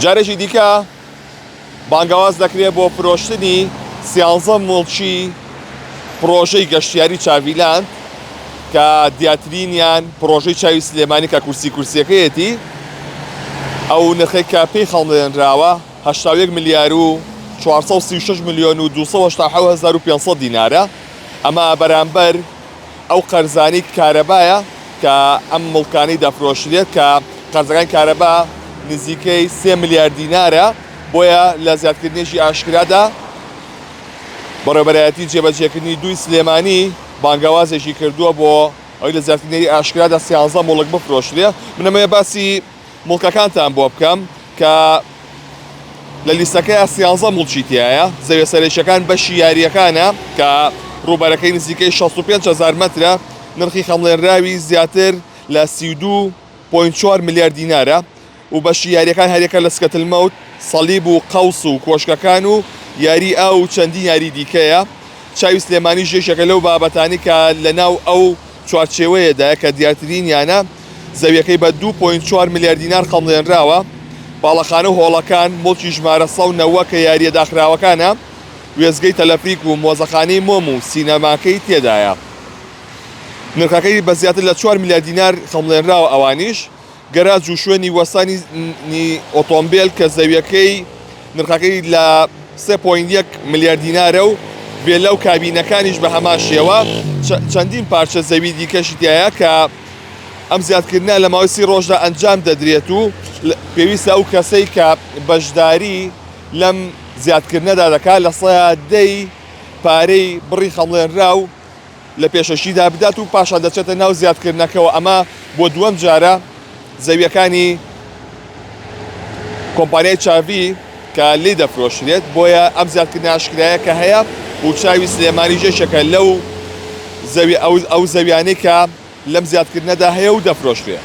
جارێکی دیکە بانگەواز دەکرێت بۆ فرۆشتنی سیانزە موڵکی پڕۆژەی گەشتیاری چاڤیلاند کە دیاترینیان پڕۆژەی چاوی سلێمانی کە کورسی کورسیەکەیەتی ئەو نرخەی کە پێی خەڵمێنراوە 81 ملیار و 436 ملیۆن و 287 هەزار و 500 دینارە ئەمە بەرامبەر ئەو قەرزانی کارەبایە کە ئەم موڵکانەی دەفرۆشرێت کە قەرزەکانی کارەبا نزیکەی 3 ملیار دینارە بۆیە لە زیادکردنێکی ئاشکرادا بەڕێوەبەرایەتی جێبەجێکردنی دووی سلێمانی بانگەوازێکی کردووە بۆ ئەوەی لە زیادکردنی ئاشکرادا سیانزە موڵک بفرۆشرێ من ئەمەوێ باسی موڵکەکانتان بۆ بکەم کە لە لیستەکەیا سیانزە موڵکی تایە زەویە سەرەکیەکان بەشی یارییەکانە کە ڕووبەرەکەی نزیکەی 65 هەزار مەترە نرخی خەمڵێنراوی زیاتر لە 32.4 ملیار دینارە و بەشی یاریەکان هەریەکە لە سکەتل مەوت، سەلیب و قەوس و کۆشکەکان و یاری ئاو و چەندین یاری دیکەیە. چاوی سلێمانیش یەکێکە لەو بابەتانەی کە لەناو ئەو چوارچێوەیەدایە کە دیارترینیانە، زەویەکەی بە 2.4 ملیار دینار خەمڵێنراوە، باڵەخانە و هۆڵەکان، موڵکی ژمارە 190 کە یارییە داخراوەکانە، وێستگەی تەلەفریک و مۆزەخانەی مۆم و سینەماکەی تێدایە. نرخەکەی بە زیاتر لە چوار ملیار دینار خەمڵێنراوە ئەوانیش. گەراج و شوێنی وەستانی ئۆتۆمبێل کە زەویەکەی نرخەکەی لە 3.1 ملیار دینارە و ڤێلا و کابینەکانیش بە هەمان شێوە چەندین پارچە زەوی دیکەشی تایە کە ئەم زیادکردنە لە ماوەی سی ڕۆژدا ئەنجام دەدرێت و پێویستە ئەو کەسەی کە بەشداری لەم زیادکردنەدا دەکات لە سەیا دەی پارەی بڕی خەمڵێنراو لە پێشەکیدا بدات و پاشان دەچێتە ناو زیادکردنەکەوە، ئەمە بۆ دووەم جارە زەویەکانی کۆمپانیای چاڤی کە لێی دەفرۆشرێت، بۆیە ئەم زیادکردنە ئاشکرایە کە هەیە و چاوی سلێمانیش یەکێکە لەو زەوی ئەو زەویانەی کە لەم زیادکردنەدا هەیە و دەفرۆشرێ.